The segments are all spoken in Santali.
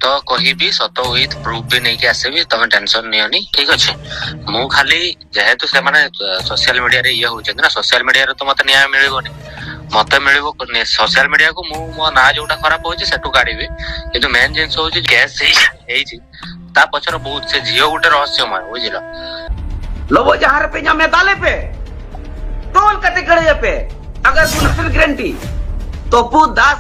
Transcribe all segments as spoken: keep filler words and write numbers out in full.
ସତ କହିବି, ସତ ୱିଥ୍ ପ୍ରୁଫ୍ ବି ନେଇକି ଆସିବି, ତମେ ଟେନସନ୍ ନିଅନି, ଠିକ୍ ଅଛି? ମୁଁ ଖାଲି, ଯେହେତୁ ସେମାନେ ସୋସିଆଲ ମିଡ଼ିଆରେ ଇଏ ହେଉଛନ୍ତି ନା, ସୋସିଆଲ ମିଡ଼ିଆରେ ତ ମୋତେ ନ୍ୟାୟ ମିଳିବନି। ମୋତେ ମିଳିବ, ସୋସିଆଲ ମିଡ଼ିଆକୁ ମୁଁ ମୋ ନାଁ ଯୋଉଟା ଖରାପ ହେଉଛି ସେଠୁ କାଢ଼ିବି, କିନ୍ତୁ ମେନ୍ ଜିନିଷ ହେଉଛି କେସ୍ ହେଇଛି, ତା ପଛରେ ବହୁତ, ସେ ଝିଅ ଗୋଟେ ରହସ୍ୟମୟ, ବୁଝିଲ? लोगों, जहां पे जहां मैदाले पे टोल कटे गड़े पे अगर गुलाब गारंटी तो पूछ दास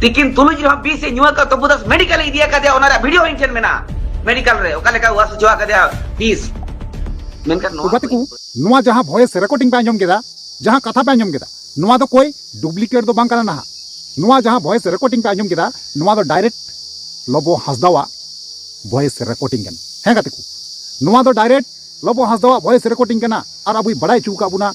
ᱛᱤᱠᱤᱱ ᱛᱩᱞᱩᱡ ᱨᱮᱦᱚᱸ ᱵᱤᱥ ᱮ ᱧᱩ ᱟᱠᱟᱫ ᱛᱚᱵᱩ ᱫᱟᱥ ᱢᱮᱰᱤᱠᱟᱞ ᱮ ᱤᱫᱤ ᱟᱠᱟᱫᱮᱭᱟ, ᱚᱱᱟ ᱨᱮᱭᱟᱜ ᱵᱷᱤᱰᱤᱭᱳ ᱤᱧ ᱴᱷᱮᱱ ᱢᱮᱱᱟᱜᱼᱟ᱾ ᱢᱮᱰᱤᱠᱟᱞ ᱨᱮ ᱚᱠᱟ ᱞᱮᱠᱟ ᱣᱟᱥ ᱦᱚᱪᱚ ᱟᱠᱟᱫᱮᱭᱟ ᱵᱤᱥ᱾ ᱢᱮᱱᱠᱷᱟᱱ ᱛᱚ ᱱᱚᱣᱟ ᱜᱟᱛᱮ ᱠᱚ, ᱱᱚᱣᱟ ᱡᱟᱦᱟᱸ ᱵᱷᱚᱭᱮᱥ ᱨᱮᱠᱚᱨᱰᱤᱝ ᱯᱮ ᱟᱸᱡᱚᱢ ᱠᱮᱫᱟ, ᱡᱟᱦᱟᱸ ᱠᱟᱛᱷᱟ ᱯᱮ ᱟᱸᱡᱚᱢ ᱠᱮᱫᱟ, ᱱᱚᱣᱟ ᱫᱚ ᱠᱳᱭ ᱰᱩᱯᱞᱤᱠᱮᱴ ᱫᱚ ᱵᱟᱝ ᱠᱟᱱᱟ ᱱᱟᱦᱟᱜ᱾ ᱱᱚᱣᱟ ᱡᱟᱦᱟᱸ ᱵᱷᱚᱭᱮᱥ ᱨᱮᱠᱚᱨᱰᱤᱝ ᱯᱮ ᱟᱸᱡᱚᱢ ᱠᱮᱫᱟ, ᱱᱚᱣᱟ ᱫᱚ ᱰᱟᱭᱨᱮᱠᱴ ᱞᱚᱵᱚ ᱦᱟᱸᱥᱫᱟᱣᱟᱜ ᱵᱷᱚᱭᱮᱥ ᱨᱮᱠᱚᱨᱰᱤᱝ ᱠᱟᱱᱟ᱾ ᱦᱮᱸ ᱜᱟᱛᱮ ᱠᱚ, ᱱᱚᱣᱟ ᱫᱚ ᱰᱟᱭᱨᱮᱠᱴ ᱞᱚᱵᱚ ᱦᱟᱸᱥᱫᱟᱣᱟᱜ ᱵᱷᱚᱭᱮᱥ ᱨᱮᱠᱚᱨᱰᱤᱝ ᱠᱟᱱᱟ᱾ ᱟᱨ ᱟᱵᱚᱭ ᱵᱟᱲᱟᱭ ᱦᱚᱪᱚ ᱟᱠᱟᱫ ᱵᱚᱱᱟ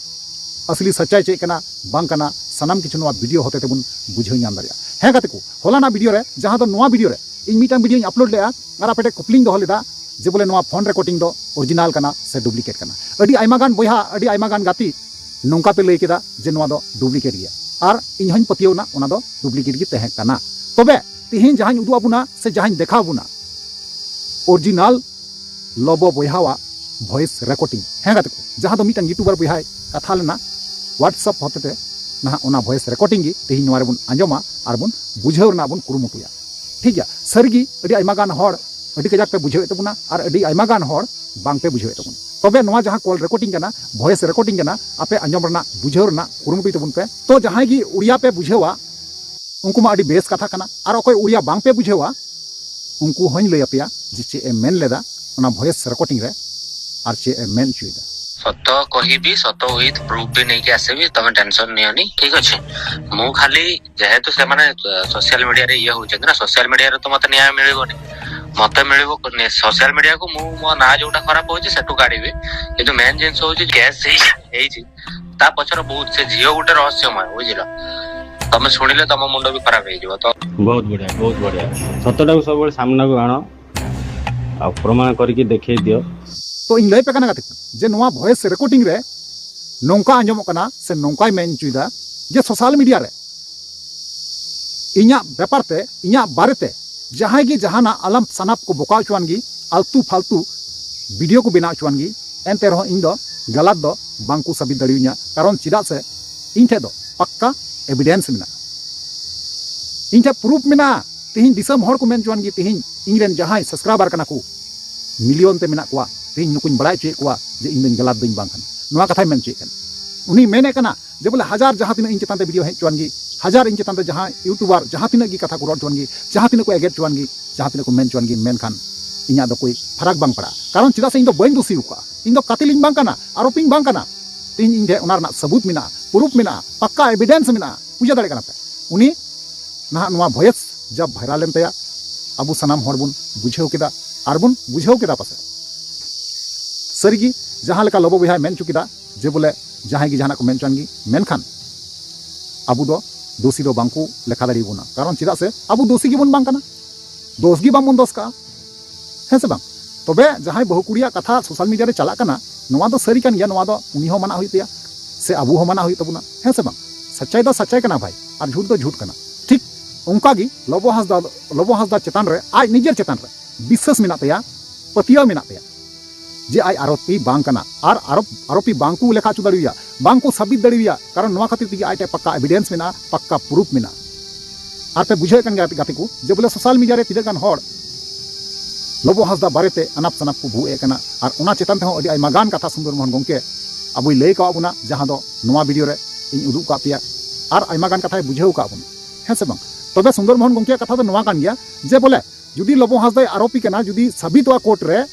ᱟᱥᱞᱤ ᱥᱟᱪᱟᱭ ᱪᱮᱫ ᱠᱟᱱᱟ, ᱵᱟᱝ ᱠᱟᱱᱟ, ᱥᱟᱱᱟᱢ ᱠᱤᱪᱷᱩ ᱱᱚᱣᱟ ᱵᱷᱤᱰᱤᱭᱳ ᱦᱚᱛᱮ ᱛᱮᱵᱚᱱ ᱵᱩᱡᱷᱟᱹᱣ ᱧᱟᱢ ᱫᱟᱲᱮᱭᱟᱜᱼᱟ᱾ ᱦᱮᱸ ᱜᱟᱛᱮ ᱠᱚ, ᱦᱚᱞᱟᱱᱟᱜ ᱵᱷᱤᱰᱤᱭᱳ ᱨᱮ, ᱡᱟᱦᱟᱸ ᱫᱚ ᱱᱚᱣᱟ ᱵᱷᱤᱰᱤᱭᱳ ᱨᱮ ᱤᱧ ᱢᱤᱫᱴᱟᱝ ᱵᱷᱤᱰᱤᱭᱳᱧ ᱟᱯᱞᱳᱰ ᱞᱮᱫᱼᱟ, ᱟᱨ ᱟᱯᱮ ᱴᱷᱮᱱ ᱠᱩᱠᱞᱤᱧ ᱫᱚᱦᱚ ᱞᱮᱫᱟ ᱡᱮ ᱵᱚᱞᱮ ᱱᱚᱣᱟ ᱯᱷᱳᱱ ᱨᱮᱠᱚᱨᱰᱤᱝ ᱫᱚ ᱚᱨᱤᱡᱤᱱᱟᱞ ᱠᱟᱱᱟ ᱥᱮ ᱰᱩᱯᱞᱤᱠᱮᱴ ᱠᱟᱱᱟ᱾ ᱟᱹᱰᱤ ᱟᱭᱢᱟ ᱜᱟᱱ ᱵᱚᱭᱦᱟ, ᱟᱹᱰᱤ ᱟᱭᱢᱟ ᱜᱟᱱ ᱜᱟᱛᱮ ᱱᱚᱝᱠᱟ ᱯᱮ ᱞᱟᱹᱭ ᱠᱮᱫᱟ ᱡᱮ ᱱᱚᱣᱟ ᱫᱚ ᱰᱩᱯᱞᱤᱠᱮᱴ ᱜᱮᱭᱟ, ᱟᱨ ᱤᱧ ᱦᱚᱧ ᱯᱟᱹᱛᱭᱟᱹᱣ ᱮᱱᱟ ᱚᱱᱟ ᱫᱚ ᱰᱩᱯᱞᱤᱠᱮᱴ ᱜᱮ ᱛᱟᱦᱮᱸ ᱠᱟᱱᱟ᱾ ᱛᱚᱵᱮ ᱛᱤᱦᱤᱧ ᱡᱟᱦᱟᱸᱧ ᱩᱫᱩᱜ ᱟᱵᱚᱱᱟ ᱥᱮ ᱡᱟᱦᱟᱸᱧ ᱫᱮᱠᱷᱟᱣ ᱟᱵᱚᱱᱟ, ᱚᱨᱤᱡᱤᱱᱟᱞ ᱞᱚᱵᱚ ᱵᱚᱭᱦᱟᱣᱟᱜ ᱵᱷᱚᱭᱮᱥ ᱨᱮᱠᱚᱨᱰᱤᱝ᱾ ᱦᱮᱸ ᱜᱟᱛᱮ ᱠᱚ, ᱡᱟᱦᱟᱸ ᱫᱚ ᱢᱤᱫᱴᱟᱝ ᱭᱩᱴᱩᱵᱟᱨ ᱵᱚᱭᱦᱟᱭ ᱠᱟᱛᱷᱟ ᱞᱮᱱᱟ WhatsApp ᱦᱚᱛᱮᱛᱮ, ᱱᱟᱦᱟᱜ ᱚᱱᱟ ᱵᱷᱚᱭᱮᱥ ᱨᱮᱠᱚᱨᱰᱤᱝ ᱜᱮ ᱛᱮᱦᱮᱧ ᱱᱚᱣᱟ ᱨᱮᱵᱚᱱ ᱟᱸᱡᱚᱢᱟ ᱟᱨ ᱵᱚᱱ ᱵᱩᱡᱷᱟᱹᱣ ᱨᱮᱱᱟᱜ ᱵᱚᱱ ᱠᱩᱨᱩᱢᱩᱴᱩᱭᱟ᱾ ᱴᱷᱤᱠ ᱜᱮᱭᱟ, ᱥᱟᱹᱨᱤᱜᱮ ᱟᱹᱰᱤ ᱟᱭᱢᱟ ᱜᱟᱱ ᱦᱚᱲ ᱟᱹᱰᱤ ᱠᱟᱡᱟᱠ ᱯᱮ ᱵᱩᱡᱷᱟᱹᱣᱮᱫ ᱛᱟᱵᱚᱱᱟ ᱟᱨ ᱟᱹᱰᱤ ᱟᱭᱢᱟ ᱜᱟᱱ ᱦᱚᱲ ᱵᱟᱝ ᱯᱮ ᱵᱩᱡᱷᱟᱹᱣᱮᱫ ᱛᱟᱵᱚᱱᱟ᱾ ᱛᱚᱵᱮ ᱱᱚᱣᱟ ᱡᱟᱦᱟᱸ ᱠᱚᱞ ᱨᱮᱠᱚᱨᱰᱤᱝ ᱠᱟᱱᱟ, ᱵᱷᱚᱭᱮᱥ ᱨᱮᱠᱚᱨᱰᱤᱝ ᱠᱟᱱᱟ, ᱟᱯᱮ ᱟᱸᱡᱚᱢ ᱨᱮᱱᱟᱜ, ᱵᱩᱡᱷᱟᱹᱣ ᱨᱮᱱᱟᱜ ᱠᱩᱨᱩᱢᱩᱴᱩᱭ ᱛᱟᱵᱚᱱ ᱯᱮ᱾ ᱛᱚ ᱡᱟᱦᱟᱸᱭ ᱜᱮ ᱩᱲᱤᱭᱟ ᱯᱮ ᱵᱩᱡᱷᱟᱹᱣᱟ, ᱩᱱᱠᱩ ᱢᱟ ᱟᱹᱰᱤ ᱵᱮᱥ ᱠᱟᱛᱷᱟ ᱠᱟᱱᱟ, ᱟᱨ ᱚᱠᱚᱭ ᱩᱲᱤᱭᱟ ᱵᱟᱝ ᱯᱮ ᱵᱩᱡᱷᱟᱹᱣᱟ, ᱩᱱᱠᱩ ᱦᱚᱸᱧ ᱞᱟᱹᱭ ᱟᱯᱮᱭᱟ ᱡᱮ ᱪᱮᱫ ᱮ ᱢᱮᱱ ᱞᱮᱫᱟ ᱚᱱᱟ ᱵᱷᱚᱭᱮᱥ ᱨᱮᱠᱚᱨᱰᱤᱝ ᱨᱮ ᱟᱨ ᱪᱮᱫ ᱮ ᱢᱮᱱ ᱦᱚᱪᱚᱭᱮᱫᱟ᱾ ସତ କହିବି, ସତ ୱିଥ୍ ପ୍ରୁଫ୍ ବି ନେଇକି ଆସିବି, ତମେ ଟେନସନ୍ ନିଅନି, ଠିକ୍ ଅଛି? ମୁଁ ଖାଲି, ଯେହେତୁ ସେମାନେ ସୋସିଆଲ ମିଡ଼ିଆରେ ଇଏ ହେଉଛନ୍ତି ନା, ସୋସିଆଲ ମିଡ଼ିଆରେ ତ ମୋତେ ନ୍ୟାୟ ମିଳିବନି। ମୋତେ ମିଳିବ, ସୋସିଆଲ ମିଡ଼ିଆକୁ ମୁଁ ମୋ ନାଁ ଯୋଉଟା ଖରାପ ହେଉଛି ସେଠୁ କାଢ଼ିବି, କିନ୍ତୁ ମେନ୍ ଜିନିଷ ହେଉଛି କେସ୍ ହେଇଛି, ହେଇଛି, ତା ପଛରେ ବହୁତ, ସେ ଝିଅ ଗୋଟେ ରହସ୍ୟମୟ, ବୁଝିଲ? ତମେ ଶୁଣିଲେ ତମ ମୁଣ୍ଡ ବି ଖରାପ ହେଇଯିବ। ତ ବହୁତ ବଢିଆ, ବହୁତ ବଢିଆ। ସତଟାକୁ ସବୁବେଳେ ସାମ୍ନାକୁ ଆଣ, ଆଉ ପ୍ରମାଣ କରିକି ଦେଖେଇ ଦିଅ। ᱛᱚ ᱤᱧ ᱞᱟᱹᱭ ᱟᱯᱮ ᱠᱟᱱᱟ ᱜᱟᱛᱮ ᱠᱚ, ᱡᱮ ᱱᱚᱣᱟ ᱵᱷᱚᱭᱮᱥ ᱨᱮᱠᱚᱨᱰᱤᱝ ᱨᱮ ᱱᱚᱝᱠᱟ ᱟᱸᱡᱚᱢᱚᱜ ᱠᱟᱱᱟ ᱥᱮ ᱱᱚᱝᱠᱟᱭ ᱢᱮᱱ ᱦᱚᱪᱚᱭᱮᱫᱟ ᱡᱮ ᱥᱳᱥᱟᱞ ᱢᱤᱰᱤᱭᱟ ᱨᱮ ᱤᱧᱟᱹᱜ ᱵᱮᱯᱟᱨ ᱛᱮ, ᱤᱧᱟᱹᱜ ᱵᱟᱨᱮᱛᱮ ᱡᱟᱦᱟᱸᱭ ᱜᱮ ᱡᱟᱦᱟᱱᱟᱜ ᱟᱞᱟᱯ ᱥᱟᱱᱟᱯ ᱠᱚ ᱵᱚᱠᱟᱣ ᱦᱚᱪᱚᱣᱟᱱ ᱜᱮ, ᱟᱞᱛᱩ ᱯᱷᱟᱞᱛᱩ ᱵᱷᱤᱰᱤᱭᱳ ᱠᱚ ᱵᱮᱱᱟᱣ ᱦᱚᱪᱚᱣᱟᱱ ᱜᱮ, ᱮᱱᱛᱮ ᱨᱮᱦᱚᱸ ᱤᱧ ᱫᱚ ᱜᱟᱞᱟᱛ ᱫᱚ ᱵᱟᱝ ᱠᱚ ᱥᱟᱵᱤᱛ ᱫᱟᱲᱮᱭᱟᱹᱧᱟ᱾ ᱠᱟᱨᱚᱱ ᱪᱮᱫᱟᱜ ᱥᱮ ᱤᱧ ᱴᱷᱮᱡ ᱫᱚ ᱯᱟᱠᱠᱟ ᱮᱵᱤᱰᱮᱱᱥ ᱢᱮᱱᱟᱜᱼᱟ, ᱤᱧ ᱴᱷᱮᱡ ᱯᱨᱩᱯᱷ ᱢᱮᱱᱟᱜᱼᱟ᱾ ᱛᱮᱦᱮᱧ ᱫᱤᱥᱚᱢ ᱦᱚᱲ ᱠᱚ ᱢᱮᱱ ᱦᱚᱪᱚᱣᱟᱱ ᱜᱮ, ᱛᱮᱦᱮᱧ ᱤᱧ ᱨᱮᱱ ᱡᱟᱦᱟᱸᱭ ᱥᱟᱵᱥᱠᱨᱟᱭᱵᱟᱨ ᱠᱟᱱᱟ ᱠᱚ, ᱢᱤᱞᱤᱭᱚᱱ ᱛᱮ ᱢᱮᱱᱟᱜ ᱠᱚᱣᱟ, ᱛᱮᱦᱮᱧ ᱱᱩᱠᱩᱧ ᱵᱟᱲᱟᱭ ᱦᱚᱪᱚᱭᱮᱫ ᱠᱚᱣᱟ ᱡᱮ ᱤᱧ ᱫᱚᱧ ᱜᱟᱞᱟᱛ ᱫᱚᱧ ᱵᱟᱝ ᱠᱟᱱᱟ᱾ ᱱᱚᱣᱟ ᱠᱟᱛᱷᱟᱭ ᱢᱮᱱ ᱦᱚᱪᱚᱭᱮᱫ ᱠᱟᱱᱟ᱾ ᱩᱱᱤ ᱢᱮᱱᱮᱫ ᱠᱟᱱᱟ ᱡᱮ ᱵᱚᱞᱮ ᱦᱟᱡᱟᱨ ᱡᱟᱦᱟᱸ ᱛᱤᱱᱟᱹᱜ ᱤᱧ ᱪᱮᱛᱟᱱ ᱛᱮ ᱵᱷᱤᱰᱤᱭᱳ ᱦᱮᱡ ᱦᱚᱪᱚᱣᱟᱱ ᱜᱮ, ᱦᱟᱡᱟᱨ ᱤᱧ ᱪᱮᱛᱟᱱ ᱛᱮ ᱡᱟᱦᱟᱸ ᱤᱭᱩᱴᱩᱵᱟᱨ ᱡᱟᱦᱟᱸ ᱛᱤᱱᱟᱹᱜ ᱜᱮ ᱠᱟᱛᱷᱟ ᱠᱚ ᱨᱚᱲ ᱦᱚᱪᱚᱣᱟᱱ ᱜᱮ, ᱡᱟᱦᱟᱸ ᱛᱤᱱᱟᱹᱜ ᱠᱚ ᱮᱜᱮᱨ ᱦᱚᱪᱚᱣᱟᱱ ᱜᱮ, ᱡᱟᱦᱟᱸ ᱛᱤᱱᱟᱹᱜ ᱠᱚ ᱢᱮᱱ ᱦᱚᱪᱚᱣᱟᱱ ᱜᱮ, ᱢᱮᱱᱠᱷᱟᱱ ᱤᱧᱟᱹᱜ ᱫᱚ ᱠᱳᱭ ᱯᱷᱟᱨᱟᱠ ᱵᱟᱝ ᱯᱟᱲᱟᱜᱼᱟ᱾ ᱠᱟᱨᱚᱱ ᱪᱮᱫᱟᱜ ᱥᱮ ᱤᱧ ᱫᱚ ᱵᱟᱹᱧ ᱫᱳᱥᱤ ᱟᱠᱟᱫᱼᱟ, ᱤᱧ ᱫᱚ ᱠᱟᱛᱤᱞᱤᱧ ᱵᱟᱝ ᱠᱟᱱᱟ, ᱟᱨᱳᱯᱤᱧ ᱵᱟᱝ ᱠᱟᱱᱟ᱾ ᱛᱮᱦᱮᱧ ᱤᱧ ᱴᱷᱮᱱ ᱚᱱᱟ ᱨᱮᱱᱟᱜ ᱥᱟᱹᱵᱩᱛ ᱢᱮᱱᱟᱜᱼᱟ, ᱯᱨᱩᱯᱷ ᱢᱮᱱᱟᱜᱼᱟ, ᱯᱟᱠᱠᱟ ᱮᱵᱤᱰᱮᱱᱥ ᱢᱮᱱᱟᱜᱼᱟ᱾ ᱵᱩᱡᱷᱟᱹᱣ ᱫᱟᱲᱮᱭᱟᱜ ᱠᱟᱱᱟ ᱯᱮ? ᱩᱱᱤ ᱱᱟᱦᱟᱜ ᱱᱚᱣᱟ ᱵᱷᱚᱭᱮᱥ ᱡᱟᱵ ᱵᱷᱟᱭᱨᱟᱞ ᱮᱱ ᱛᱟᱭᱟ, ᱟᱵᱚ ᱥᱟᱱᱟᱢ ᱦᱚᱲ ᱵᱚᱱ ᱵᱩᱡᱷᱟᱹᱣ ᱠᱮᱫᱟ ᱟᱨ ᱵᱚᱱ ᱵᱩᱡᱷᱟᱹᱣ ᱠᱮᱫᱟ ᱯᱟᱥᱮᱡ᱾ ᱥᱟᱹᱨᱤᱜᱮ ᱡᱟᱦᱟᱸ ᱞᱮᱠᱟ ᱞᱚᱵᱚ ᱵᱚᱭᱦᱟᱭ ᱢᱮᱱ ᱦᱚᱪᱚ ᱠᱮᱫᱟ ᱡᱮ ᱵᱚᱞᱮ ᱡᱟᱦᱟᱸᱭ ᱜᱮ ᱡᱟᱦᱟᱱᱟᱜ ᱠᱚ ᱢᱮᱱ ᱦᱚᱪᱚᱣᱟᱱ ᱜᱮ, ᱢᱮᱱᱠᱷᱟᱱ ᱟᱵᱚ ᱫᱚ ᱫᱳᱥᱤ ᱫᱚ ᱵᱟᱝ ᱠᱚ ᱞᱮᱠᱷᱟ ᱫᱟᱲᱮᱭᱟᱵᱚᱱᱟ᱾ ᱠᱟᱨᱚᱱ ᱪᱮᱫᱟᱜ ᱥᱮ ᱟᱵᱚ ᱫᱳᱥᱤ ᱜᱮᱵᱚᱱ ᱵᱟᱝ ᱠᱟᱱᱟ, ᱫᱳᱥ ᱜᱮ ᱵᱟᱝ ᱵᱚᱱ ᱫᱳᱥ ᱠᱟᱜᱼᱟ, ᱦᱮᱸ ᱥᱮ ᱵᱟᱝ? ᱛᱚᱵᱮ ᱡᱟᱦᱟᱸᱭ ᱵᱟᱹᱦᱩ ᱠᱩᱲᱤᱭᱟᱜ ᱠᱟᱛᱷᱟ ᱥᱳᱥᱟᱞ ᱢᱤᱰᱤᱭᱟ ᱨᱮ ᱪᱟᱞᱟᱜ ᱠᱟᱱᱟ, ᱱᱚᱣᱟ ᱫᱚ ᱥᱟᱹᱨᱤ ᱠᱟᱱ ᱜᱮᱭᱟ, ᱱᱚᱣᱟ ᱫᱚ ᱩᱱᱤ ᱦᱚᱸ ᱢᱟᱱᱟᱜ ᱦᱩᱭᱩᱜ ᱛᱟᱭᱟ, ᱥᱮ ᱟᱵᱚ ᱦᱚᱸ ᱢᱟᱱᱟᱜ ᱦᱩᱭᱩᱜ ᱛᱟᱵᱚᱱᱟ, ᱦᱮᱸ ᱥᱮ ᱵᱟᱝ? ᱥᱟᱪᱟᱭ ᱫᱚ ᱥᱟᱪᱟᱭ ᱠᱟᱱᱟ ᱵᱷᱟᱭ, ᱟᱨ ᱡᱷᱩᱴ ᱫᱚ ᱡᱷᱩᱴ ᱠᱟᱱᱟ᱾ ᱴᱷᱤᱠ ᱚᱱᱠᱟ ᱜᱮ ᱞᱚᱵᱚ ᱦᱟᱸᱥᱫᱟ, ᱞᱚᱵᱚ ᱦᱟᱸᱥᱫᱟ ᱪᱮᱛᱟᱱ ᱨᱮ, ᱟᱡ ᱱᱤᱡᱮᱨ ᱪᱮᱛᱟᱱ ᱨᱮ ᱵᱤᱥᱥᱟᱹᱥ ᱢᱮᱱᱟᱜ ᱛᱟᱭᱟ, ᱯᱟᱹᱛᱭᱟᱹᱣ ᱢᱮᱱᱟᱜ ᱛᱟᱭᱟ ᱡᱮ ᱟᱡ ᱟᱨᱳᱯᱤ ᱵᱟᱝ ᱠᱟᱱᱟ, ᱟᱨ ᱟᱨᱳᱯ-, ᱟᱨᱳᱯᱤ ᱵᱟᱝ ᱠᱚ ᱞᱮᱠᱷᱟ ᱦᱚᱪᱚ ᱫᱟᱲᱮᱣᱟᱭᱟ, ᱵᱟᱝ ᱠᱚ ᱥᱟᱵᱤᱛ ᱫᱟᱲᱮᱣᱟᱭᱟ᱾ ᱠᱟᱨᱚᱱ ᱱᱚᱣᱟ ᱠᱷᱟᱹᱛᱤᱨ ᱛᱮᱜᱮ ᱟᱡ ᱴᱷᱮᱱ ᱯᱟᱠᱟ ᱮᱵᱤᱰᱮᱱᱥ ᱢᱮᱱᱟᱜᱼᱟ, ᱯᱟᱠᱟ ᱯᱨᱩᱯᱷ ᱢᱮᱱᱟᱜᱼᱟ᱾ ᱟᱨ ᱯᱮ ᱵᱩᱡᱷᱟᱹᱣᱮᱫ ᱠᱟᱱ ᱜᱮᱭᱟ ᱜᱟᱛᱮ ᱠᱚ, ᱡᱮ ᱵᱚᱞᱮ ᱥᱳᱥᱟᱞ ᱢᱤᱰᱤᱭᱟ ᱨᱮ ᱛᱤᱱᱟᱹᱜ ᱜᱟᱱ ᱦᱚᱲ ᱞᱚᱵᱚ ᱦᱟᱸᱥᱫᱟ ᱵᱟᱨᱮᱛᱮ ᱟᱱᱟᱯ ᱥᱟᱱᱟᱯ ᱠᱚ ᱵᱷᱩᱜ ᱮᱫ ᱠᱟᱱᱟ, ᱟᱨ ᱚᱱᱟ ᱪᱮᱛᱟᱱ ᱛᱮᱦᱚᱸ ᱟᱹᱰᱤ ᱟᱭᱢᱟ ᱜᱟᱱ ᱠᱟᱛᱷᱟ ᱥᱩᱱᱫᱚᱨ ᱢᱳᱦᱚᱱ ᱜᱚᱢᱠᱮ ᱟᱵᱚᱭ ᱞᱟᱹᱭ ᱠᱟᱣᱟᱫ ᱵᱚᱱᱟ, ᱡᱟᱦᱟᱸ ᱫᱚ ᱱᱚᱣᱟ ᱵᱷᱤᱰᱤᱭᱳ ᱨᱮ ᱤᱧ ᱩᱫᱩᱜ ᱠᱟᱜ ᱯᱮᱭᱟ, ᱟᱨ ᱟᱭᱢᱟ ᱜᱟᱱ ᱠᱟᱛᱷᱟᱭ ᱵᱩᱡᱷᱟᱹᱣ ᱠᱟᱜ ᱵᱚᱱᱟ, ᱦᱮᱸ ᱥᱮ ᱵᱟᱝ? ᱛᱚᱵᱮ ᱥᱩᱱᱫᱚᱨ ᱢᱳᱦᱚᱱ ᱜᱚᱢᱠᱮᱭᱟᱜ ᱠᱟᱛᱷᱟ ᱫᱚ ᱱᱚᱣᱟ ᱠᱟᱱ ᱜᱮᱭᱟ ᱡᱮ ᱵᱚᱞᱮ ᱡᱩᱫᱤ ᱞᱚᱵᱚ ᱦᱟᱸᱥᱫᱟᱭ ᱟᱨᱳᱯᱤ ᱠᱟᱱᱟ, ᱡᱩᱫᱤ ᱥᱟᱵᱤᱛᱚᱜᱼᱟ ᱠᱳᱨᱴ ᱨᱮ,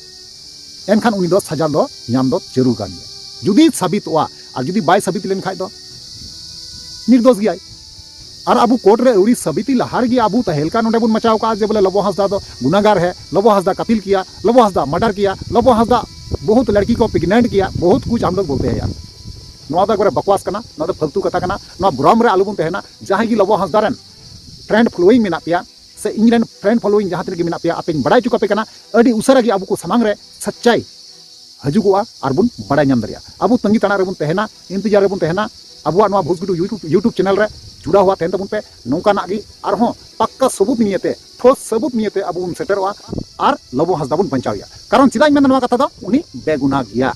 ᱮᱱᱠᱷᱟᱱ ᱩᱱᱤ ᱫᱚ ᱥᱟᱡᱟ ᱫᱚ ᱧᱟᱢ ᱫᱚ ᱡᱟᱹᱨᱩᱲ ᱠᱟᱱ ᱜᱮᱭᱟ᱾ ᱡᱩᱫᱤ ᱥᱟᱵᱤᱛᱚᱜᱼᱟ, ᱟᱨ ᱡᱩᱫᱤ ᱵᱟᱭ ᱥᱟᱵᱤᱛ ᱞᱮᱱᱠᱷᱟᱡ ᱫᱚ ᱱᱤᱨᱫᱳᱥ ᱜᱮᱭᱟᱭ᱾ ᱟᱨ ᱟᱵᱚ ᱠᱳᱨᱴ ᱨᱮ ᱟᱹᱣᱨᱤ ᱥᱟᱵᱤᱛᱤ ᱞᱟᱦᱟ ᱨᱮᱜᱮ ᱟᱵᱚ ᱛᱟᱦᱮᱸ ᱞᱮᱠᱟ ᱱᱚᱰᱮ ᱵᱚᱱ ᱢᱟᱪᱟᱣ ᱠᱟᱜᱼᱟ ᱡᱮ ᱵᱚᱞᱮ ᱞᱚᱵᱚ ᱦᱟᱸᱥᱫᱟ ᱫᱚ ᱜᱩᱱᱟᱜᱟᱨ ᱦᱮ, ᱞᱚᱵᱚ ᱦᱟᱸᱥᱫᱟ ᱠᱟᱛᱤᱞ ᱠᱤᱭᱟ, ᱞᱚᱵᱚ ᱦᱟᱸᱥᱫᱟ ᱢᱟᱨᱰᱟᱨ ᱠᱤᱭᱟ, ᱞᱚᱵᱚ ᱦᱟᱸᱥᱫᱟ ᱵᱚᱦᱩᱛ ᱞᱟᱲᱠᱤ ᱠᱚ ᱯᱤᱜᱱᱮᱱᱴ ᱠᱤᱭᱟ, ᱵᱚᱦᱩᱛ ᱠᱩᱪ ᱦᱟᱢ ᱞᱳᱜ ᱵᱚᱞᱛᱮ ᱦᱮ ᱭᱟᱨ᱾ ᱱᱚᱣᱟ ᱫᱚ ᱮᱠᱵᱟᱨᱮ ᱵᱟᱠᱣᱟᱥ ᱠᱟᱱᱟ, ᱱᱚᱣᱟ ᱫᱚ ᱯᱷᱟᱞᱛᱩ ᱠᱟᱛᱷᱟ ᱠᱟᱱᱟ᱾ ᱱᱚᱣᱟ ᱵᱷᱨᱚᱢ ᱨᱮ ᱟᱞᱚ ᱵᱚᱱ ᱛᱟᱦᱮᱱᱟ᱾ ᱡᱟᱦᱟᱸᱭ ᱜᱮ ᱞᱚᱵᱚ ᱦᱟᱸᱥᱫᱟ ᱨᱮᱱ ᱯᱷᱨᱮᱱᱰ ᱯᱷᱚᱞᱳᱭᱤᱝ ᱢᱮᱱᱟᱜ ᱯᱮᱭᱟ, ᱥᱮ ᱤᱧ ᱨᱮᱱ ᱯᱷᱨᱮᱱᱰ ᱯᱷᱚᱞᱳᱭᱤᱝ ᱡᱟᱦᱟᱸ ᱛᱤᱱᱟᱹᱜ ᱜᱮ ᱢᱮᱱᱟᱜ ᱯᱮᱭᱟ, ᱟᱯᱮᱧ ᱵᱟᱲᱟᱭ ᱦᱚᱪᱚ ᱠᱟᱯᱮ ᱠᱟᱱᱟ, ᱟᱹᱰᱤ ᱩᱥᱟᱹᱨᱟ ᱜᱮ ᱟᱵᱚ ᱠᱚ ᱥᱟᱢᱟᱝ ᱨᱮ ᱥᱟᱪᱪᱟᱭ ᱦᱤᱡᱩᱜᱚᱜᱼᱟ ᱟᱨ ᱵᱚᱱ ᱵᱟᱲᱟᱭ ᱧᱟᱢ ᱫᱟᱲᱮᱭᱟᱜᱼᱟ᱾ ᱟᱵᱚ ᱛᱟᱺᱜᱤ ᱛᱟᱲᱟᱜ ᱨᱮᱵᱚᱱ ᱛᱟᱦᱮᱱᱟ, ᱤᱱᱛᱮᱡᱟᱨ ᱨᱮᱵᱚᱱ ᱛᱟᱦᱮᱱᱟ᱾ ᱟᱵᱚᱣᱟᱜ ᱱᱚᱣᱟ ᱵᱷᱩᱥᱜᱩᱰᱩ YouTube YouTube ᱪᱮᱱᱮᱞ ᱨᱮ ᱡᱩᱲᱟᱣ ᱦᱩᱣᱟ ᱛᱟᱦᱮᱱ ᱛᱟᱵᱚᱱ ᱯᱮ᱾ ᱱᱚᱝᱠᱟᱱᱟᱜ ᱜᱮ ᱟᱨᱦᱚᱸ ᱯᱟᱠᱠᱟ ᱥᱟᱹᱵᱩᱛ ᱱᱤᱭᱮᱛᱮ, ᱴᱷᱳᱥ ᱥᱟᱹᱵᱩᱛ ᱱᱤᱭᱮᱛᱮ ᱟᱵᱚ ᱵᱚᱱ ᱥᱮᱴᱮᱨᱚᱜᱼᱟ ᱟᱨ ᱞᱚᱵᱚ ᱦᱟᱸᱥᱫᱟ ᱵᱚᱱ ᱵᱟᱧᱪᱟᱣᱮᱭᱟ᱾ ᱠᱟᱨᱚᱱ ᱪᱮᱫᱟᱜ ᱤᱧ ᱢᱮᱱᱫᱟ ᱱᱚᱣᱟ ᱠᱟᱛᱷᱟ ᱫᱚ, ᱩᱱᱤ ᱵᱮᱜᱩᱱᱟ ᱜᱮᱭᱟ᱾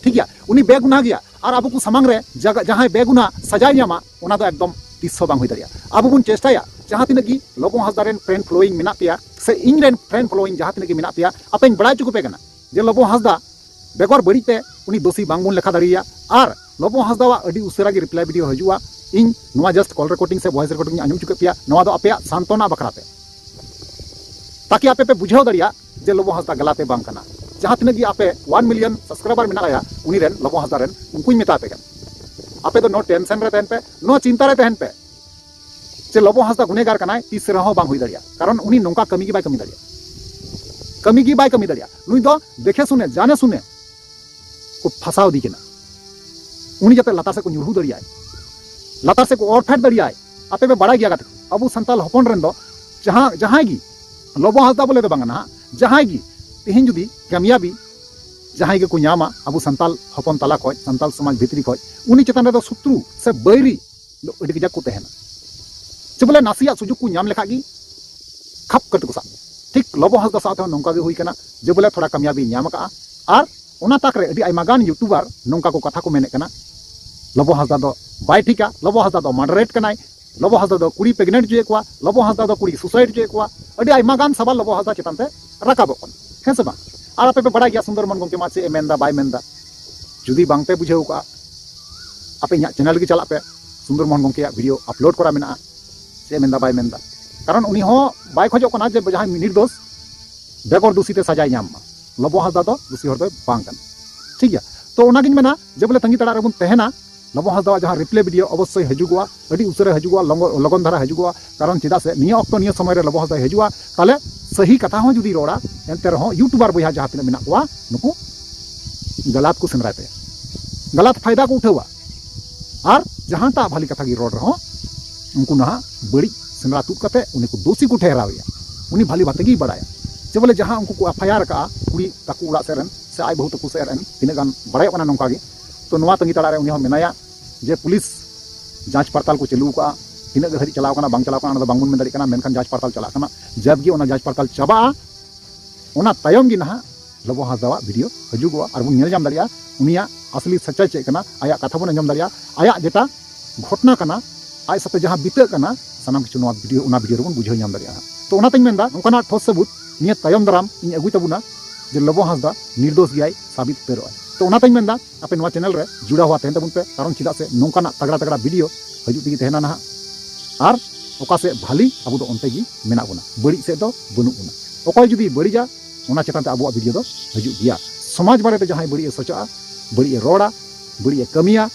ᱴᱷᱤᱠ ᱜᱮᱭᱟ, ᱩᱱᱤ ᱵᱮᱜᱩᱱᱟ ᱜᱮᱭᱟ᱾ ᱟᱨ ᱟᱵᱚ ᱠᱚ ᱥᱟᱢᱟᱝ ᱨᱮ ᱡᱟᱜᱟ-, ᱡᱟᱦᱟᱸᱭ ᱵᱮᱜᱩᱱᱟ ᱥᱟᱡᱟᱭ ᱧᱟᱢᱟ, ᱚᱱᱟ ᱫᱚ ᱮᱠᱫᱚᱢ ᱛᱤᱥ ᱦᱚᱸ ᱵᱟᱝ ᱦᱩᱭ ᱫᱟᱲᱮᱭᱟᱜᱼᱟ᱾ ᱟᱵᱚ ᱵᱚᱱ ᱪᱮᱥᱴᱟᱭᱟ ᱡᱟᱦᱟᱸ ᱛᱤᱱᱟᱹᱜ ᱜᱮ ᱞᱚᱵᱚ ᱦᱟᱸᱥᱫᱟ ᱨᱮᱱ ᱯᱷᱨᱮᱱᱰ ᱯᱷᱚᱞᱳᱭᱤᱝ ᱢᱮᱱᱟᱜ ᱯᱮᱭᱟ ᱥᱮ ᱤᱧ ᱨᱮᱱ ᱯᱷᱨᱮᱱᱰ ᱯᱷᱚᱞᱳᱭᱤᱝ ᱡᱟᱦᱟᱸ ᱛᱤᱱᱟᱹᱜ ᱜᱮ ᱢᱮᱱᱟᱜ ᱯᱮᱭᱟ, ᱟᱯᱮᱧ ᱵᱟᱲᱟᱭ ᱦᱚᱪᱚ ᱠᱚᱯᱮ ᱠᱟᱱᱟ ᱡᱮ ᱞᱚᱵᱚ ᱦᱟᱸᱥᱫᱟ ᱵᱮᱜᱚᱨ ᱵᱟᱹᱲᱤᱡ ᱛᱮ ᱩᱱᱤ ᱫᱳᱥᱤ ᱵᱟᱝ ᱵᱚᱱ ᱞᱮᱠᱷᱟ ᱫᱟᱲᱮᱭᱟᱭᱟ᱾ ᱟᱨ ᱞᱚᱵᱚ ᱦᱟᱸᱥᱫᱟᱣᱟᱜ ᱟᱹᱰᱤ ᱩᱥᱟᱹᱨᱟ ᱜᱮ ᱨᱤᱯᱞᱟᱭ ᱵᱷᱤᱰᱤᱭᱳ ᱦᱤᱡᱩᱜᱼᱟ᱾ ᱤᱧ ᱱᱚᱣᱟ ᱡᱟᱥᱴ ᱠᱚᱞ ᱨᱮᱠᱚᱨᱰᱤᱝ ᱥᱮ ᱵᱷᱚᱭᱮᱥ ᱨᱮᱠᱚᱨᱰᱤᱝ ᱤᱧ ᱟᱸᱡᱚᱢ ᱦᱚᱪᱚ ᱠᱮᱫ ᱯᱮᱭᱟ, ᱱᱚᱣᱟ ᱫᱚ ᱟᱯᱮᱭᱟᱜ ᱥᱟᱱᱛᱚᱱᱟ ᱵᱟᱠᱷᱨᱟ ᱛᱮ, ᱛᱟᱠᱤ ᱟᱯᱮ ᱯᱮ ᱵᱩᱡᱷᱟᱹᱣ ᱫᱟᱲᱮᱭᱟᱜ ᱡᱮ ᱞᱚᱵᱚ ᱦᱟᱸᱥᱫᱟ ᱜᱟᱞᱟᱛᱮ ᱵᱟᱝ ᱠᱟᱱᱟ᱾ ᱡᱟᱦᱟᱸ ᱛᱤᱱᱟᱹᱜ ᱜᱮ ᱟᱯᱮ ᱳᱣᱟᱱ ᱢᱤᱞᱤᱭᱚᱱ ᱥᱟᱵᱥᱠᱨᱟᱭᱵᱟᱨ ᱢᱮᱱᱟᱜ ᱯᱮᱭᱟ, ᱩᱱᱤ ᱨᱮᱱ ᱞᱚᱵᱚ ᱦᱟᱸᱥᱫᱟ ᱨᱮᱱ, ᱩᱱᱠᱩᱧ ᱢᱮᱛᱟ ᱯᱮ ᱠᱟᱱᱟ, ᱟᱯᱮ ᱫᱚ ᱱᱚ ᱴᱮᱱᱥᱮᱱ ᱨᱮ ᱛᱟᱦᱮᱱ ᱯᱮ, ᱱᱚ ᱪᱤᱱᱛᱟ ᱨᱮ ᱛᱟᱦᱮᱱ ᱯᱮ᱾ ᱪᱮ ᱞᱚᱵᱚ ᱦᱟᱸᱥᱫᱟ ᱜᱩᱱᱮᱜᱟᱨ ᱠᱟᱱᱟᱭ, ᱛᱤᱥ ᱨᱮᱦᱚᱸ ᱵᱟᱝ ᱦᱩᱭ ᱫᱟᱲᱮᱭᱟᱜᱼᱟ᱾ ᱠᱟᱨᱚᱱ ᱩᱱᱤ ᱱᱚᱝᱠᱟ ᱠᱟᱹᱢᱤ ᱜᱮ ᱵᱟᱭ ᱠᱟᱹᱢᱤ ᱫᱟᱲᱮᱭᱟᱜᱼᱟ, ᱠᱟᱹᱢᱤ ᱜᱮ ᱵᱟᱭ ᱠᱟᱹᱢᱤ ᱫᱟᱲᱮᱭᱟᱜᱼᱟ᱾ ᱱᱩᱭ ᱫᱚ ᱫᱮᱠᱷᱮ ᱥᱩᱱᱮ, ᱡᱟᱱᱮ ᱥᱩᱱᱮ ᱠᱚ ᱯᱷᱟᱸᱥᱟᱣ ᱤᱫᱤ ᱠᱟᱱᱟ᱾ ᱩᱱᱤ ᱡᱟᱛᱮ ᱞᱟᱛᱟᱨ ᱥᱮᱫ ᱠᱚ ᱧᱩᱨᱦᱩ ᱫᱟᱲᱮᱭᱟᱭ, ᱞᱟᱛᱟᱨ ᱥᱮᱫ ᱠᱚ ᱚᱨ ᱯᱷᱮᱰ ᱫᱟᱲᱮᱭᱟᱭ᱾ ᱟᱯᱮ ᱯᱮ ᱵᱟᱲᱟᱭ ᱜᱮᱭᱟ ᱜᱟᱛᱮ ᱠᱚ, ᱟᱵᱚ ᱥᱟᱱᱛᱟᱞ ᱦᱚᱯᱚᱱ ᱨᱮᱱ ᱫᱚ ᱡᱟᱦᱟᱸ, ᱡᱟᱦᱟᱸᱭ ᱜᱮ, ᱞᱚᱵᱚ ᱦᱟᱸᱥᱫᱟ ᱵᱚᱞᱮ ᱫᱚ ᱵᱟᱝ ᱱᱟᱦᱟᱜ, ᱡᱟᱦᱟᱸᱭ ᱜᱮ ᱛᱮᱦᱮᱧ ᱡᱩᱫᱤ ᱠᱟᱢᱭᱟᱵᱤ ᱡᱟᱦᱟᱸᱭ ᱜᱮᱠᱚ ᱧᱟᱢᱟ ᱟᱵᱚ ᱥᱟᱱᱛᱟᱞ ᱦᱚᱯᱚᱱ ᱛᱟᱞᱟ ᱠᱷᱚᱡ, ᱥᱟᱱᱛᱟᱞ ᱥᱚᱢᱟᱡᱽ ᱵᱷᱤᱛᱨᱤ ᱠᱷᱚᱡ, ᱩᱱᱤ ᱪᱮᱛᱟᱱ ᱨᱮᱫᱚ ᱥᱩᱛᱨᱩ ᱥᱮ ᱵᱟᱹᱭᱨᱤ ᱫᱚ ᱟᱹᱰᱤ ᱠᱟᱡᱟᱠ ᱠᱚ ᱛᱟᱦᱮᱱᱟ᱾ ᱪᱮ ᱵᱚᱞᱮ ᱱᱟᱥᱮᱭᱟᱜ ᱥᱩᱡᱳᱜᱽ ᱠᱚ ᱧᱟᱢ ᱞᱮᱠᱷᱟᱡ ᱜᱮ ᱠᱷᱟᱯ ᱠᱟᱛᱮ ᱠᱚ ᱥᱟᱵ ᱢᱮᱭᱟ᱾ ᱴᱷᱤᱠ ᱞᱚᱵᱚ ᱦᱟᱸᱥᱫᱟ ᱥᱟᱶ ᱛᱮᱦᱚᱸ ᱱᱚᱝᱠᱟ ᱜᱮ ᱦᱩᱭ ᱠᱟᱱᱟ, ᱡᱮ ᱵᱚᱞᱮ ᱛᱷᱚᱲᱟ ᱠᱟᱢᱭᱟᱵᱤ ᱧᱟᱢ ᱟᱠᱟᱫᱼᱟ᱾ ᱟᱨ ᱚᱱᱟ ᱛᱟᱠ ᱨᱮ ᱟᱹᱰᱤ ᱟᱭᱢᱟ ᱜᱟᱱ ᱭᱩᱴᱩᱵᱟᱨ ᱱᱚᱝᱠᱟ ᱠᱚ ᱠᱟᱛᱷᱟ ᱠᱚ ᱢᱮᱱᱮᱫ ᱠᱟᱱᱟ, ᱞᱚᱵᱚ ᱦᱟᱸᱥᱫᱟ ᱫᱚ ᱵᱟᱭ ᱴᱷᱤᱠᱟ, ᱞᱚᱵᱚ ᱦᱟᱸᱥᱫᱟ ᱫᱚ ᱢᱟᱰᱟᱨᱮᱴ ᱠᱟᱱᱟᱭ, ᱞᱚᱵᱚ ᱦᱟᱸᱥᱫᱟ ᱫᱚ ᱠᱩᱲᱤ ᱯᱨᱮᱜᱱᱮᱱᱴ ᱦᱚᱪᱚᱭᱮᱫ ᱠᱚᱣᱟ, ᱞᱚᱵᱚ ᱦᱟᱸᱥᱫᱟ ᱫᱚ ᱠᱩᱲᱤ ᱥᱩᱥᱟᱭᱤᱰ ᱦᱚᱪᱚᱭᱮᱫ ᱠᱚᱣᱟ᱾ ᱟᱹᱰᱤ ᱟᱭᱢᱟ ᱜᱟᱱ ᱥᱟᱵᱟᱞ ᱞᱚᱵᱚ ᱦᱟᱸᱥᱫᱟ ᱪᱮᱛᱟᱱ ᱛᱮ ᱨᱟᱠᱟᱵᱚᱜ ᱠᱟᱱᱟ, ᱦᱮᱸ ᱥᱮ ᱵᱟᱝ? ᱟᱨ ᱟᱯᱮ ᱯᱮ ᱵᱟᱲᱟᱭ ᱜᱮᱭᱟ ᱥᱩᱱᱫᱚᱨ ᱢᱳᱦᱚᱱ ᱜᱚᱢᱠᱮ ᱢᱟ ᱪᱮᱫ ᱮ ᱢᱮᱱᱫᱟ ᱵᱟᱭ ᱢᱮᱱᱫᱟ᱾ ᱡᱩᱫᱤ ᱵᱟᱝ ᱯᱮ ᱵᱩᱡᱷᱟᱹᱣ ᱠᱟᱜᱼᱟ, ᱟᱯᱮ ᱤᱧᱟᱹᱜ ᱪᱮᱱᱮᱞ ᱨᱮᱜᱮ ᱪᱟᱞᱟᱜ ᱯᱮ, ᱥᱩᱱᱫᱚᱨ ᱢᱳᱦᱚᱱ ᱜᱚᱢᱠᱮᱭᱟᱜ ᱵᱷᱤᱰᱤᱭᱳ ᱟᱯᱞᱳᱰ ᱠᱚᱨᱟ ᱢᱮᱱᱟᱜᱼᱟ, ᱪᱮᱫ ᱮ ᱢᱮᱱᱫᱟ ᱵᱟᱭ ᱢᱮᱱᱫᱟ᱾ ᱠᱟᱨᱚᱱ ᱩᱱᱤ ᱦᱚᱸ ᱵᱟᱭ ᱠᱷᱚᱡᱚᱜ ᱠᱟᱱᱟ ᱡᱮ ᱡᱟᱦᱟᱸᱭ ᱱᱤᱨᱫᱳᱥ ᱵᱮᱜᱚᱨ ᱫᱩᱥᱤ ᱛᱮ ᱥᱟᱡᱟᱭ ᱧᱟᱢ ᱢᱟ᱾ ᱞᱚᱵᱚ ᱦᱟᱸᱥᱫᱟ ᱫᱚ ᱫᱩᱥᱤ ᱦᱚᱲ ᱫᱚᱭ ᱵᱟᱝ ᱠᱟᱱᱟ, ᱴᱷᱤᱠ ᱜᱮᱭᱟ? ᱛᱚ ᱚᱱᱟᱜᱤᱧ ᱢᱮᱱᱟ ᱡᱮ ᱵᱚᱞᱮ ᱛᱟᱺᱜᱤ ᱛᱟᱲᱟᱜ ᱨᱮᱵᱚᱱ ᱛᱟᱦᱮᱱᱟ᱾ ᱞᱚᱵᱚ ᱦᱟᱸᱥᱫᱟᱣᱟᱜ ᱡᱟᱦᱟᱸ ᱨᱤᱯᱞᱟᱭ ᱵᱷᱤᱰᱤᱭᱳ ᱚᱵᱚᱥᱥᱳᱭ ᱦᱤᱡᱩᱜᱚᱜᱼᱟ, ᱟᱹᱰᱤ ᱩᱥᱟᱹᱨᱟ ᱦᱤᱡᱩᱜᱚᱜᱼᱟ, ᱞᱚᱜᱚ-, ᱞᱚᱜᱚᱱ ᱫᱷᱟᱨᱟ ᱦᱤᱡᱩᱜᱚᱜᱼᱟ᱾ ᱠᱟᱨᱚᱱ ᱪᱮᱫᱟᱜ ᱥᱮ ᱱᱤᱭᱟᱹ ᱚᱠᱛᱚ ᱱᱤᱭᱟᱹ ᱥᱚᱢᱚᱭ ᱨᱮ ᱞᱚᱵᱚ ᱦᱟᱸᱥᱫᱟᱭ ᱦᱤᱡᱩᱜᱼᱟ, ᱛᱟᱦᱞᱮ ᱥᱟᱹᱦᱤ ᱠᱟᱛᱷᱟ ᱦᱚᱸ ᱡᱩᱫᱤ ᱨᱚᱲᱟ, ᱮᱱᱛᱮ ᱨᱮᱦᱚᱸ ᱭᱩᱴᱩᱵᱟᱨ ᱵᱚᱭᱦᱟ ᱡᱟᱦᱟᱸ ᱛᱤᱱᱟᱹᱜ ᱢᱮᱱᱟᱜ ᱠᱚᱣᱟ, ᱱᱩᱠᱩ ᱜᱟᱞᱟᱛ ᱠᱚ ᱥᱮᱸᱫᱽᱨᱟᱭ ᱛᱟᱭᱟ, ᱜᱟᱞᱟᱛ ᱯᱷᱟᱭᱫᱟ ᱠᱚ ᱩᱴᱷᱟᱹᱣᱟ᱾ ᱟᱨ ᱡᱟᱦᱟᱸᱴᱟᱜ ᱵᱷᱟᱞᱤ ᱠᱟᱛᱷᱟ ᱜᱮ ᱨᱚᱲ ᱨᱮᱦᱚᱸ, ᱩᱱᱠᱩ ᱱᱟᱦᱟᱜ ᱵᱟᱹᱲᱤᱡ ᱥᱮᱸᱫᱽᱨᱟ ᱛᱩᱫ ᱠᱟᱛᱮ ᱩᱱᱤ ᱠᱚ ᱫᱳᱥᱤ ᱠᱚ ᱴᱷᱮᱦᱨᱟᱣᱮᱭᱟ᱾ ᱩᱱᱤ ᱵᱷᱟᱞᱤ ᱵᱷᱟᱵᱮ ᱜᱮᱭ ᱵᱟᱲᱟᱭᱟ ᱡᱮ ᱵᱚᱞᱮ ᱡᱟᱦᱟᱸ ᱩᱱᱠᱩ ᱠᱚ ᱮᱯᱷ ᱟᱭ ᱟᱨ ᱟᱠᱟᱜᱼᱟ ᱠᱩᱲᱤ ᱛᱟᱠᱚ ᱚᱲᱟᱜ ᱥᱮᱫ ᱨᱮᱱ ᱥᱮ ᱟᱡ ᱵᱟᱹᱦᱩ ᱛᱟᱠᱚ ᱥᱮᱫ ᱨᱮᱱ, ᱛᱤᱱᱟᱹᱜ ᱜᱟᱱ ᱵᱟᱲᱟᱭᱚᱜ ᱠᱟᱱᱟ ᱱᱚᱝᱠᱟ ᱜᱮ᱾ ᱛᱚ ᱱᱚᱣᱟ ᱛᱟᱺᱜᱤ ᱛᱟᱲᱟᱜ ᱨᱮ ᱩᱱᱤ ᱦᱚᱸ ᱢᱮᱱᱟᱭᱟ᱾ ᱡᱮ ᱯᱩᱞᱤᱥ ᱡᱟᱸᱪ ᱯᱟᱲᱛᱟᱞ ᱠᱚ ᱪᱟᱹᱞᱩ ᱟᱠᱟᱫᱼᱟ, ᱛᱤᱱᱟᱹᱜ ᱜᱮ ᱫᱷᱟᱹᱨᱤᱡ ᱪᱟᱞᱟᱣ ᱠᱟᱱᱟ ᱵᱟᱝ ᱪᱟᱞᱟᱣ ᱠᱟᱱᱟ ᱚᱱᱟ ᱫᱚ ᱵᱟᱝᱵᱚᱱ ᱢᱮᱱ ᱫᱟᱲᱮᱭᱟᱜ ᱠᱟᱱᱟ, ᱢᱮᱱᱠᱷᱟᱱ ᱡᱟᱸᱪ ᱯᱟᱲᱛᱟᱞ ᱪᱟᱞᱟᱜ ᱠᱟᱱᱟ᱾ ᱡᱟᱵᱜᱮ ᱚᱱᱟ ᱡᱟᱸᱪ ᱯᱟᱲᱛᱟᱞ ᱪᱟᱵᱟᱜᱼᱟ, ᱚᱱᱟ ᱛᱟᱭᱚᱢ ᱜᱮ ᱱᱟᱦᱟᱜ ᱞᱚᱵᱚ ᱦᱟᱸᱥᱫᱟᱣᱟᱜ ᱵᱷᱤᱰᱤᱭᱳ ᱦᱤᱡᱩᱜᱚᱜᱼᱟ ᱟᱨ ᱵᱚᱱ ᱧᱮᱞ ᱧᱟᱢ ᱫᱟᱲᱮᱭᱟᱜᱼᱟ ᱩᱱᱤᱭᱟᱜ ᱟᱥᱞᱤ ᱥᱟᱪᱟᱭ ᱪᱮᱫ ᱠᱟᱱᱟ, ᱟᱭᱟᱜ ᱠᱟᱛᱷᱟ ᱵᱚᱱ ᱟᱸᱡᱚᱢ ᱫᱟᱲᱮᱭᱟᱜᱼᱟ, ᱟᱭᱟᱜ ᱡᱮᱴᱟ ᱜᱷᱚᱴᱱᱟ ᱠᱟᱱᱟ, ᱟᱡ ᱥᱟᱛᱮ ᱡᱟᱦᱟᱸ ᱵᱤᱛᱟᱹᱜ ᱠᱟᱱᱟ, ᱥᱟᱱᱟᱢ ᱠᱤᱪᱷᱩ ᱱᱚᱣᱟ ᱵᱷᱤᱰᱤᱭᱳ, ᱚᱱᱟ ᱵᱷᱤᱰᱤᱭᱳ ᱨᱮᱵᱚᱱ ᱵᱩᱡᱷᱟᱹᱣ ᱧᱟᱢ ᱫᱟᱲᱮᱭᱟᱜᱼᱟ᱾ ᱛᱚ ᱚᱱᱟᱛᱮᱧ ᱢᱮᱱᱫᱟ ᱚᱱᱠᱟᱱᱟᱜ ᱴᱷᱚᱥ ᱥᱟᱹᱵᱩᱛ ᱱᱤᱭᱟᱹ ᱛᱟᱭᱚᱢ ᱫᱟᱨᱟᱢ ᱤᱧ ᱟᱹᱜᱩᱭ ᱛᱟᱵᱚᱱᱟ ᱡᱮ ᱞᱚᱵᱚ ᱦᱟᱸᱥᱫᱟ ᱱᱤᱨᱫᱳᱥ ᱜᱮᱭᱟᱭ ᱥᱟᱵᱤᱛ ᱩᱛᱟᱹᱨᱚᱜᱼᱟᱭ᱾ ᱛᱚ ᱚᱱᱟᱛᱮᱧ ᱢᱮᱱᱫᱟ ᱟᱯᱮ ᱱᱚᱣᱟ ᱪᱮᱱᱮᱞ ᱨᱮ ᱡᱩᱲᱟᱣ ᱦᱚᱣᱟ ᱛᱟᱦᱮᱱ ᱛᱟᱵᱚᱱ ᱯᱮ, ᱠᱟᱨᱚᱱ ᱪᱮᱫᱟᱜ ᱥᱮ ᱱᱚᱝᱠᱟᱱᱟᱜ ᱛᱟᱜᱲᱟ ᱛᱟᱜᱲᱟ ᱵᱷᱤᱰᱤᱭᱳ ᱦᱤᱡᱩᱜ ᱛᱮᱜᱮ ᱛᱟᱦᱮᱱᱟ ᱱᱟᱦᱟᱜ᱾ ᱟᱨ ᱚᱠᱟ ᱥᱮᱫ ᱵᱷᱟᱞᱤ ᱟᱵᱚ ᱫᱚ ᱚᱱᱛᱮ ᱜᱮ ᱢᱮᱱᱟᱜ ᱵᱚᱱᱟ, ᱵᱟᱹᱲᱤᱡ ᱥᱮᱫ ᱫᱚ ᱵᱟᱹᱱᱩᱜ ᱵᱚᱱᱟ᱾ ᱚᱠᱚᱭ ᱡᱩᱫᱤ ᱵᱟᱹᱲᱤᱡᱟ ᱚᱱᱟ ᱪᱮᱛᱟᱱ ᱛᱮ ᱟᱵᱚᱣᱟᱜ ᱵᱷᱤᱰᱤᱭᱳ ᱫᱚ ᱦᱤᱡᱩᱜ ᱜᱮᱭᱟ᱾ ᱥᱚᱢᱟᱡᱽ ᱵᱟᱨᱮᱛᱮ ᱡᱟᱦᱟᱸᱭ ᱵᱟᱹᱲᱤᱡ ᱮ ᱥᱚᱪᱟᱜᱼᱟ, ᱵᱟᱹᱲᱤᱡ ᱮ ᱨᱚᱲᱟ, ᱵᱟᱹᱲᱤᱡ ᱮ ᱠᱟᱹᱢᱤᱭᱟ,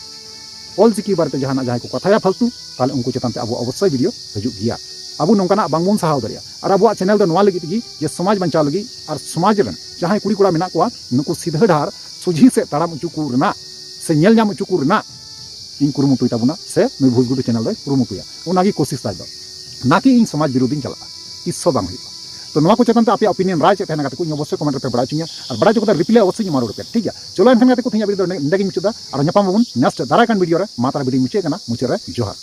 ᱚᱞᱪᱤᱠᱤ ᱵᱟᱨᱮᱛᱮ ᱡᱟᱦᱟᱱᱟᱜ ᱡᱟᱦᱟᱸᱭ ᱠᱚ ᱠᱟᱛᱷᱟᱭᱟ ᱯᱷᱟᱞᱛᱩ, ᱛᱟᱦᱚᱞᱮ ᱩᱱᱠᱩ ᱪᱮᱛᱟᱱ ᱛᱮ ᱟᱵᱚ ᱚᱵᱚᱥᱥᱳᱭ ᱵᱷᱤᱰᱤᱭᱳ ᱦᱤᱡᱩᱜ ᱜᱮᱭᱟ᱾ ᱟᱵᱚ ᱱᱚᱝᱠᱟᱱᱟᱜ ᱵᱟᱝᱵᱚᱱ ᱥᱟᱦᱟᱣ ᱫᱟᱲᱮᱭᱟᱜᱼᱟ᱾ ᱟᱨ ᱟᱵᱚᱣᱟᱜ ᱪᱮᱱᱮᱞ ᱫᱚ ᱱᱚᱣᱟ ᱞᱟᱹᱜᱤᱫ ᱜᱮ ᱡᱮ ᱥᱚᱢᱟᱡᱽ ᱵᱟᱧᱪᱟᱣ ᱞᱟᱹᱜᱤᱫ ᱟᱨ ᱥᱚᱢᱟᱡᱽ ᱨᱮᱱ ᱡᱟᱦᱟᱸᱭ ᱠᱩᱲᱤ ᱠᱚᱲᱟ ᱢᱮᱱᱟᱜ ᱠᱚᱣᱟ ᱱᱩᱠᱩ ᱥᱤᱫᱷᱟᱹ ᱰᱟᱦᱟᱨ ᱥᱚᱡᱷᱤ ᱥᱮᱫ ᱛᱟᱲᱟᱢ ᱦᱚᱪᱚ ᱠᱚ ᱨᱮᱱᱟᱜ ᱥᱮ ᱧᱮᱞ ᱧᱟᱢ ᱦᱚᱪᱚ ᱠᱚ ᱨᱮᱱᱟᱜ ᱤᱧ ᱠᱩᱨᱩᱢᱩᱴᱩᱭ ᱛᱟᱵᱚᱱᱟ ᱥᱮ ᱱᱩᱭ ᱵᱷᱩᱥᱜᱩᱰᱩ ᱪᱮᱱᱮᱞ ᱫᱚᱭ ᱠᱩᱨᱩᱢᱩᱴᱩᱭᱟ, ᱚᱱᱟᱜᱮ ᱠᱳᱥᱤᱥ ᱛᱟᱭ ᱫᱚ, ᱱᱟᱠᱤ ᱤᱧ ᱥᱚᱢᱟᱡᱽ ᱵᱤᱨᱳᱫᱷᱤᱧ ᱪᱟᱞᱟᱜᱼᱟ, ᱛᱤᱥ ᱦᱚᱸ ᱵᱟᱝ ᱦᱩᱭᱩᱜᱼᱟ᱾ ᱛᱚ ᱱᱚᱣᱟ ᱠᱚ ᱪᱮᱛᱟᱱ ᱛᱮ ᱟᱯᱮᱭᱟᱜ ᱚᱯᱤᱱᱤᱭᱚᱱ ᱨᱟᱭ ᱪᱮᱫ ᱛᱟᱦᱮᱱᱟ ᱠᱟᱛᱮ ᱠᱚ ᱤᱧ ᱚᱵᱚᱥᱥᱳᱭ ᱠᱚᱢᱮᱱᱴ ᱨᱮᱯᱮ ᱵᱟᱲᱟᱭ ᱦᱚᱪᱚᱧᱟ᱾ ᱟᱨ ᱵᱟᱲᱟᱭ ᱦᱚᱪᱚ ᱠᱟᱛᱮ ᱨᱤᱯᱞᱟᱭ ᱚᱵᱚᱥᱥᱳᱭ ᱤᱧ ᱮᱢᱟ ᱨᱩᱣᱟᱹᱲ ᱯᱮ, ᱴᱷᱤᱠ ᱜᱮᱭᱟ? ᱪᱚᱞᱚ ᱮᱱᱠᱷᱟᱱ ᱜᱟᱛᱮ ᱠᱚ ᱛᱮᱦᱮᱧᱟᱜ ᱵᱷᱤᱰᱤᱭᱳ ᱫᱚ ᱱᱚᱰᱮ ᱜᱮᱧ ᱢᱩᱪᱟᱹᱫᱟ᱾ ᱟᱨ ᱧᱟᱯᱟᱢ ᱟᱵᱚᱱ ᱱᱮᱠᱥᱴ ᱫᱟᱨᱟᱭ ᱠᱟᱱ ᱵᱷᱤᱰᱤᱭᱳ ᱨᱮ᱾ ᱢᱟ ᱛᱟᱦᱚᱞᱮ ᱵᱷᱤᱰᱤᱭᱳ ᱢᱩᱪᱟᱹᱫ ᱠᱟᱱᱟ, ᱢᱩᱪᱟᱹᱫ ᱨᱮ ᱡᱚᱦᱟᱨ᱾